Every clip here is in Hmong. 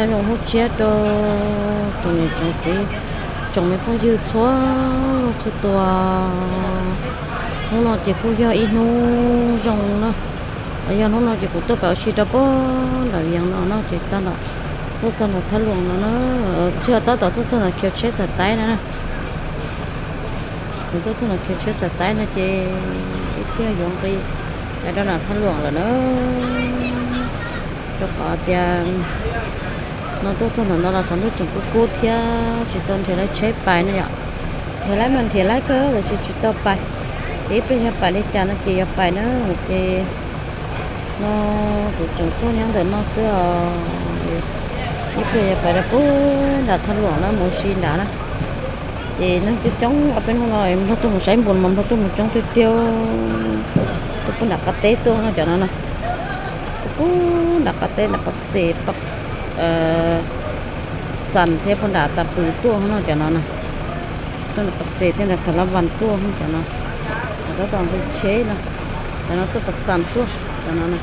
Nyob zoo hnub tshiab rau tsoom niam tsoom txiv, tsoom me phooj ywg txhua leej txhua tus. Hnub no ces kuj yog ib hnub zoo na. Yog hnub no ces kuv tuaj pem ua si rau puag nram Vias no no ces tab tom tuaj txog nram Thab Luam no na. Tsis yog, tab tom tuaj txog nram khiv tsheb Xav Taib no na. Kuv tuaj txog nram khiv tsheb Xav Taib no ces ib pliag yuav nqis rau nram Thab Luam lawm na. Rau qhov tias no tuaj txog ntawm no los tshav ntuj tseem kub kub thiab tsis tau nrhiav laib tsheb pais no yom. Nrhiav laib mas nrhiav laib kawg los tsis tsis tau pais. Ces ib pliag yog pais li cas no ces yuav pais na. Ces no kuv tseem tuaj nyob ntawm no xwb os. Ib pliag yuav pais rau puag nram Thab Luam na, mus ua si nrad na. Ces neeg coob coob, ob peb hnub no Nplog tuaj mus saib npus mas Nplog tuaj mus coob tiag tiag. Tuaj puag nram qab teb tuaj no cov no na. Tuaj puag nram qab teb nram Paj Xes, Xas thiab puag nram Tas Pws tuaj no cov no na. Tuaj nram Paj Xes thiab nram Xas Las Vas tuaj cov no. Cov tab tom nqis tsheb no, cov no tuaj Paj Xas tuaj cov no na.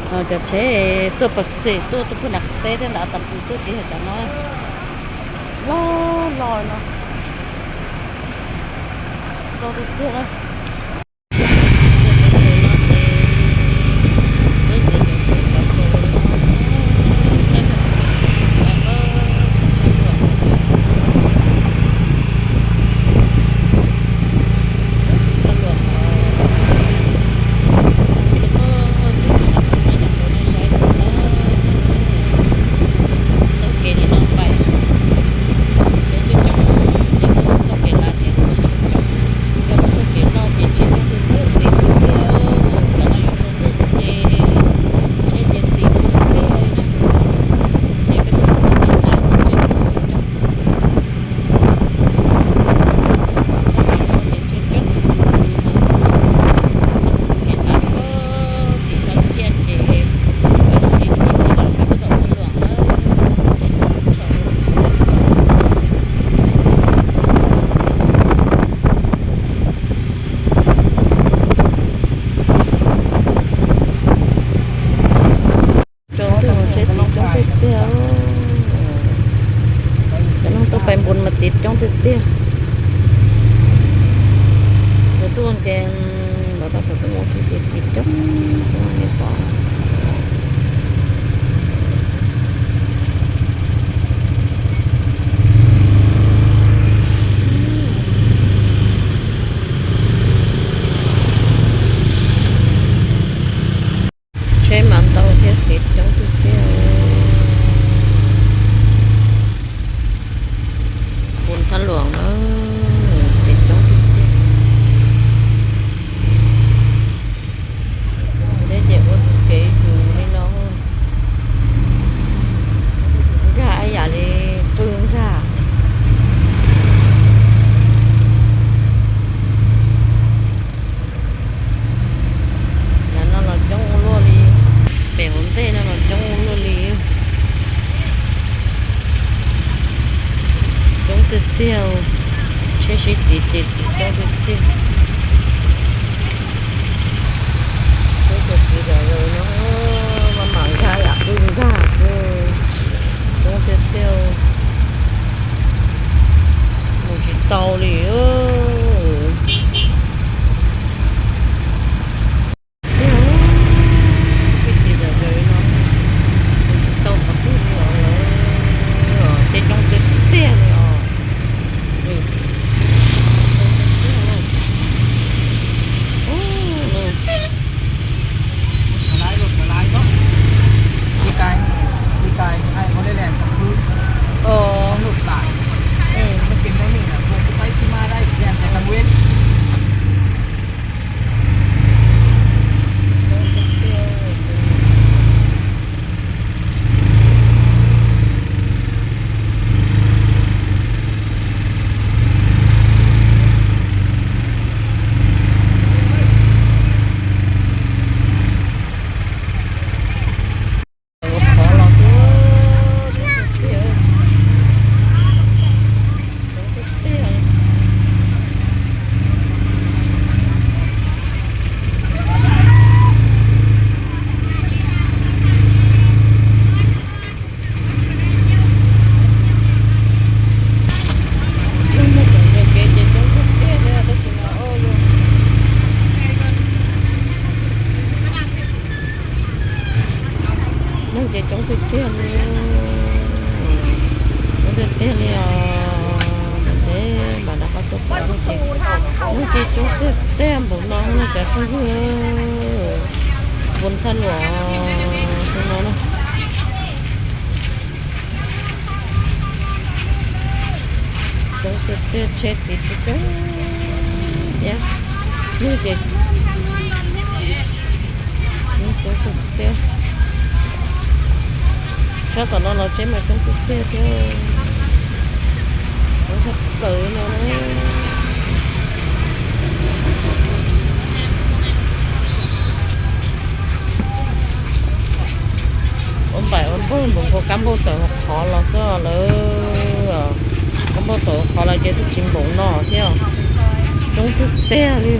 Cov tsheb tuaj Paj Xes tuaj, tuaj puag nram qab teb thiab nram Tas Pws tuaj ces yog cov no. Loj loj no. Loj tiag tiag na. Cov neeg tuaj mus tsheb tid coob tiag tiag. Cov neeg tuaj pais npus mas tid coob tiag tiag. Cov tuaj ces los rau cov tuaj mus tsheb ces tid coob coob li pom. Tsheb mas ntau thiab tid coob tiag tiag. Pus Thab Luam na, tid coob tiag tiag. Neb ces ua tus kev yus li no, nkag ib yam li pw nkag. Yav no los coob ua luaj li, pem hauv ntej no los coob ua luaj li. Coob tiag tiag, tsheb sib tid ces tid coob tiag tiag. Coob tiag tiag, no maj mam nkag yam pw nkag, coob tiag tiag, mus tsis tau li. Tib si zom zaws no, mus tsis tau qhov twg li os, tej coob tiag tiag li os. Coob tiag tiag lauj. Ces coob tiag tiag li, coob tiag tiag li os. Ntev ntev mam rov qab tuaj pom ces, ces coob tiag tiag npaum no na cov phooj ywg. Npun thaj luam no na. Coob tiag tiag, tsheb tid coob thiab. Lub ces coob tiag tiag. Sab tom no los tsheb mas coob tiag tiag thiab. Coob tshaj plaws no. Ua npaim ua npaug npaum nkaus kab npauj tawm hauv qhov los xwb lawm. Kab npauj tawm hauv qhov los ces twb tsis npaum no thiab. Coob tiag tiag li.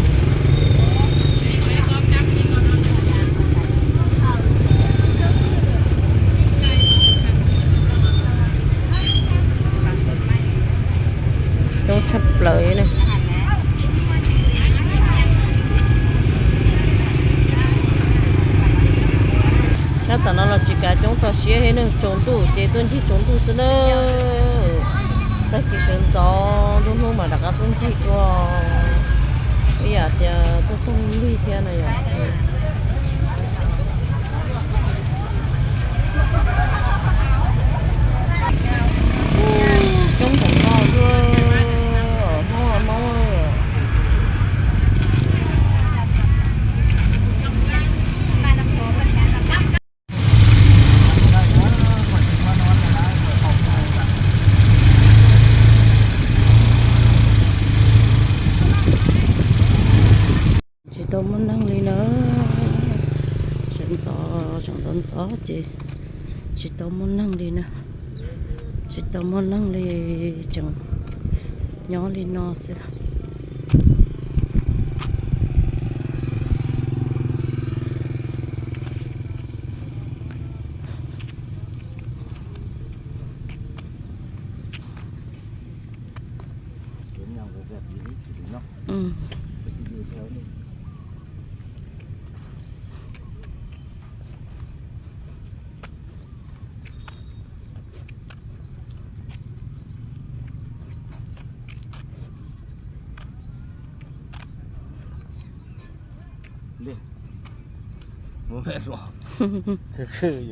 Coob tshaj plaws na. Sab tom no los tsis kav coob tog siab thiab na, tsaus ntuj ces tuaj ncig tsaus ntuj xwb na. Tag kis sawv ntxov nruab hnub mas rov qab tuaj ncig dua. Ib yam tias tuaj txog lig thiab na yom. Coob npaum no xwb, Hmoob Hmoob. Tsis tau muaj neeg li na. Sawv ntxov, sawv ntxov ntxov ces tsis tau muaj neeg li na. Tsis tau muaj neeg li, tseem nyob li no xwb.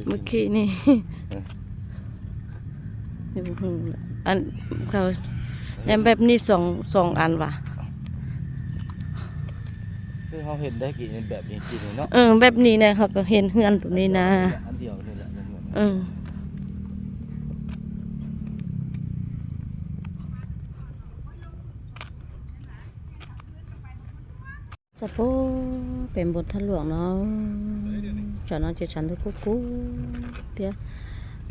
Mus khi ni. Em,แบบนี้สอง สองอันวะ. Hm, แบบนี้นะ เขาก็เห็นเฮือนตัวนี้นะ. Txog pem npun thaj luam no, tsam no ces tshav ntuj kub kub thiab.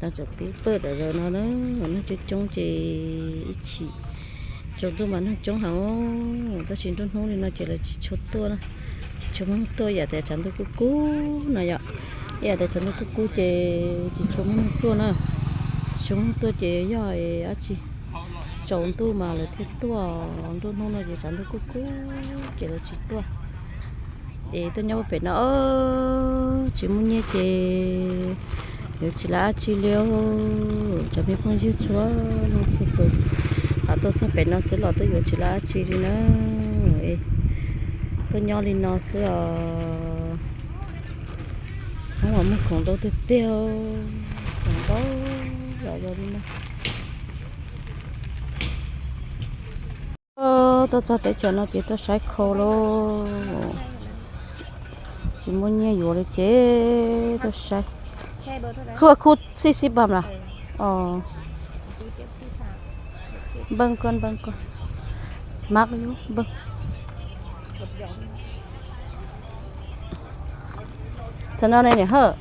Lawv tseem pib pawj dam zaws no na, neeg coob coob ces ib chim tsaus ntuj mas neeg coob heev, tab sis nruab hnub li no ces lawv tsis tshua tuaj na, tsis tshua muaj neeg tuaj, yam tias tshav ntuj kub kub no yom. Yam tias tshav ntuj kub kub ces tsis tshua muaj neeg tuaj na, tsis tshua muaj neeg tuaj ces yog dab tsi, tsaus ntuj mas lawv thiaj tuaj, nruab hnub no ces tshav ntuj kub kub ces lawv tsis tuaj. Es tuaj nyob pem no tsis muaj nyiaj ces yuav tsis lawv dab tsi li. Cov me phooj ywg txhua leej txhua tus, tuaj txog pem no xwb los tuaj yuav tsis lawv dab tsi li na. Tuaj nyob li no xwb os. Hmoob mas muag khoom ntau tiag tiag, khoom ntau zom zaws li no. Tuaj txog teb chaws no ces tuaj saib khau lauj. Tsis muaj nyiaj yuav li ces tuaj saib. Khub khub xib xib pam las. Npawg koj, npawg koj. Mab npawg. Txawm no ne niam Hawj.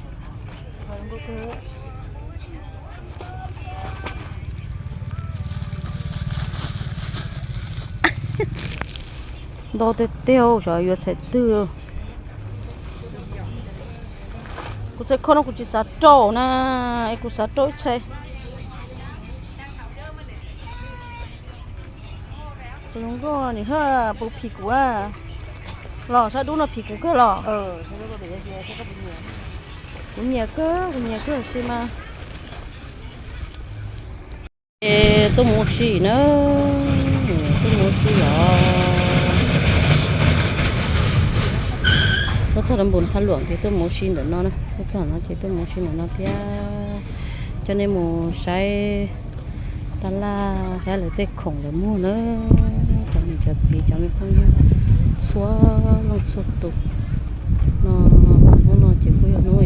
Ntau tiag tiag, xyov yuav txhais twg. Kuv txhais khau no kuv tsis xav rau na, es kuv xav rau ib txhais. Tus hluas nkauj nim haj puas phim kuv a, los sab dub no phim kuv kawg los. Kuv nyiam kawg, kuv nyiam kawg si mas. Tuaj mus ua si na, tuaj mus ua si los. Tuaj txog lawv npus thaj luam ces tuaj mus ua si ntawm no na, tuaj txog no ces tuaj mus ua si ntawm no thiab. Coj nej mus saib tab laj, saib lawv tej khoom lawv muag na. Cov niam cov txiv cov me phooj ywg txhua leej txhua tus no, hnub no ces kuj yog hnub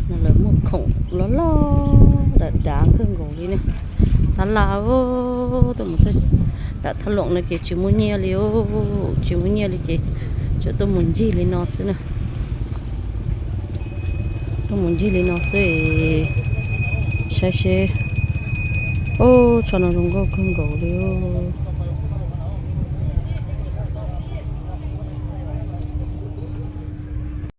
no lawv muag khoom loj loj dav dav kawg nkaus li ne. Tab laj, tuaj mus txog nram thaj luam no ces tsis muaj nyiaj li, tsis muaj nyiaj li ces tsuas tuaj mus ncig li no xwb na. Tuaj mus ncig li no xwb, saib seb. Ub, tsho no zoo nkauj kawg nkaus li os.